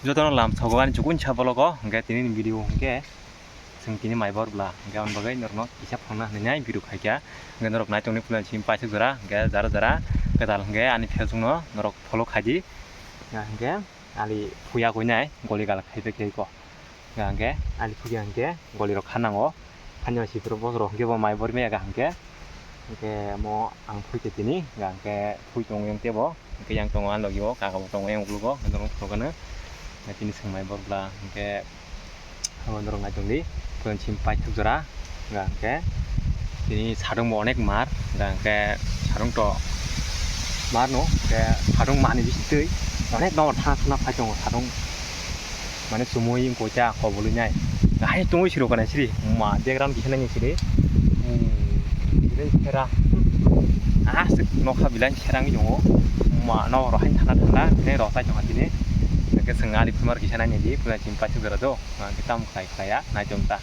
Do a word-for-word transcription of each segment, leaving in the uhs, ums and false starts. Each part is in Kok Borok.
Jotono lam sogo ani chukun sa bologo, hwnkhe tini ni video hwnkhe chwng tini mai bor bla, hwnkhe aboni bagwi norokno kisa phunukna hinwi nai video khaikha, hwnkhe norok nai tongni puila chini paithak jora, hwnkhe jara jara kwtal hwnkhe ani Facebook no norok follow khaidi, hwnkhe ali phuya koi nai goli gala khaibai khaiko, hwnkhe ali phuya hwnkhe goli rok kha nango. Hanya sipro bosro hwnkhe bo mai bor maya kaham khe. Hwnkhe mo ang phui khe tini, hwnkhe phui tongo yang tebo, hwnkhe yang tongo ang logi o, kaka bo tongo yang uklogo, hwnkhe norok phunukgano. Hwnkhe tini chwng mai bor bla, hwnkhe abo norok nai tongdi, phone sim paithak jora, hwnkhe tini sadung bo onek mar, hwnkhe sadung to mar no, hwnkhe sadung mani bising twi onek no thana thana phai tongo sadung. Mane chumui wngkha kha kobului nai. Hai tongwi siro kana siri. Ma background kisa nang siri. Hmm. Bilai sera. Ah, sik nokha bilai sera ngi jongo. Ma no ro hai thana thana ne ro sai jonga tini. Ke seng ali phumar kisa nang di. Pura chim pachu gara do. Ma kitam khai khaya. Nai jom ta.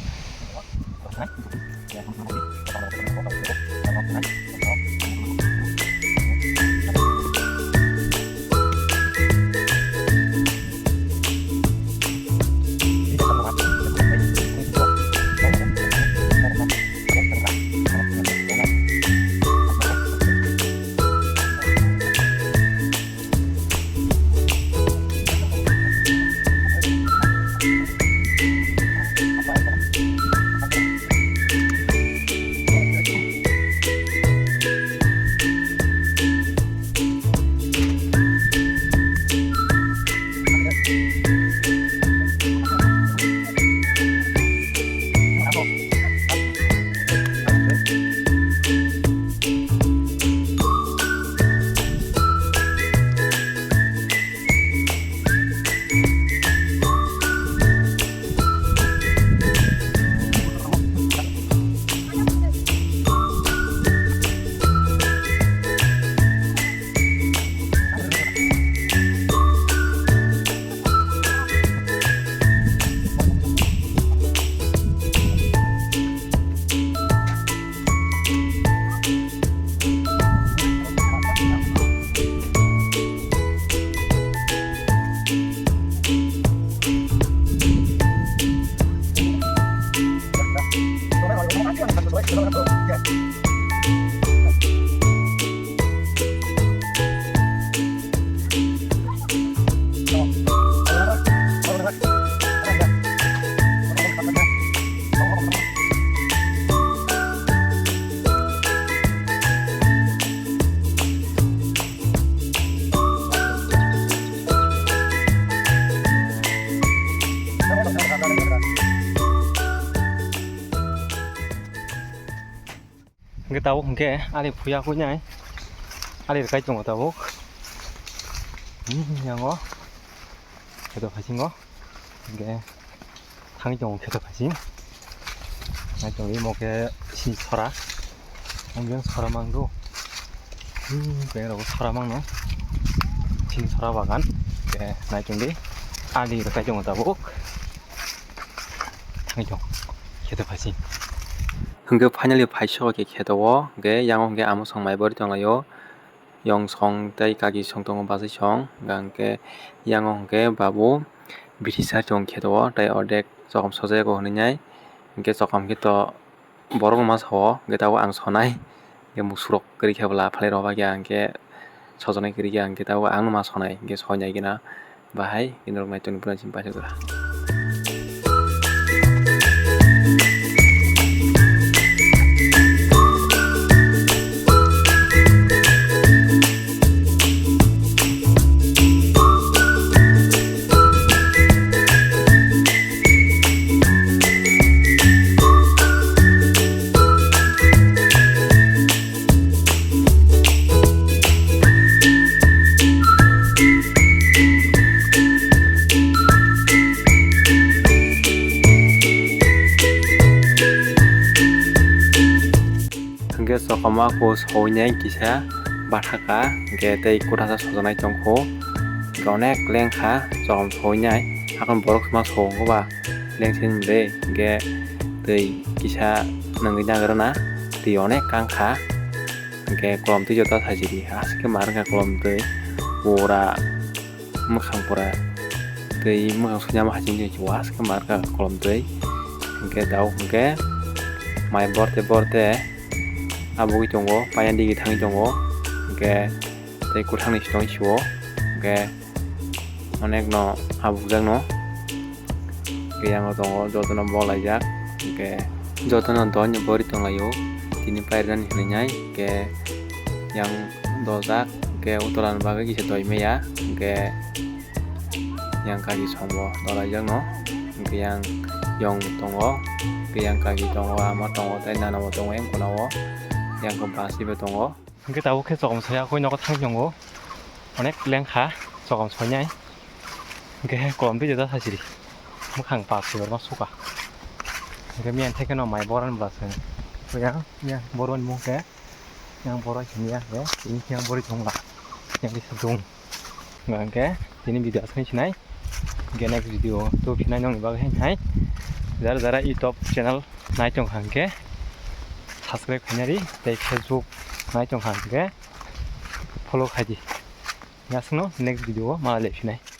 Hwnkhe tabuk hwnkhe ali phuya khuinai ali rwkai tongo tabuk. Hmm, yango kheto phaisingo hwnkhe thangwi tongo kheto phaising. Nai tongwi mo khe sini sora. Hwnkheno sora mangdu. Hmm, bengrok sora mangno. Sini sora bagan. Khe nai tongdi. Ali rwkai tongo tabuk. Thangwi tong. Kheto phaising. Hwnkhe finally phaisok khe kheto o. Hwnkhe yango hwnkhe amosong mai bori tonglaio. Yong song tei kaki song tongo bachai song. Hwnkhe yango hwnkhe babu bisi sar tong kheto o. Tei ordek chokam sojak o hwnwi nai. Hwnkhe chokam khe to borok no ma sao, hwnkhe tabuk ang sonai, hwnkhe musurok kwrwi khe bwla phalai rw bakya, hwnkhe sojaknai kwrwi khe, hwnkhe tabuk ang no ma sonai, hwnkhe soi nai gana bahai, hwnkhe norok nai tongni pura chini paithak jora. Hwnkhe chokoma kho sowinai kisa bathaka, hwnkhe tei kwthasa sojaknai tongkho, hwnkhe onek lengkha chokom sowinai, hakhe borok ma songkha ba lengsini ble, hwnkhe twi kisa nungwi nagrana, twi onek kangkha, hwnkhe kolom twi joto sajidi, aswk khe ma rwngkha kolom twi pura. Mwkhang pura Tei mwkhang suinama hai chini was khe mar kha kolom twi. Hwnkhe dao hwnkhe mai borte borte abugwi tongo, paiya digi thangwi tongo. Hwnkhe tei kwthangni sitong sio. Hwnkhe onekno habukjakno. Hwnkhe yango tongo jotono bolaijak. Hwnkhe jotono doino bori tonglaio. Tini pairwnani hwnwi nai. Hwnkhe yang dojak. Hwnkhe utola ni bagwi kisa doi maya. Hwnkhe yang kaki songbo dolaijakno. Hwnkhe yang yong tongo. Hwnkhe yang kaki tongo, ama tongo, tei nana bo tongo, yang kono o. Yang khe basi bo tongo. Hwnkhe tabuk khe chokam soya koi nogo thang tongo. Onek lengkha chokam soinai. Hwnkhe kolom twi jota sachiri. Mwkhang pa sibar ma suka. Hwnkhe miyang thai kheno mai boran bwla se. Yang, yang boran mung khe. Yang borai sini ya, ya. Ini yang borai thongla. Yang di sedung. Hwnkhe tini video aswk sinai. Hwnkhe next video tubuphinai nongni bagwi hai hai. Jara jara YouTube channel nai tong kha hwnkhe subscribe khainari tei Facebook nai tong kha hwnkhe follow khaidi. Aswkno next video o mala lephinai.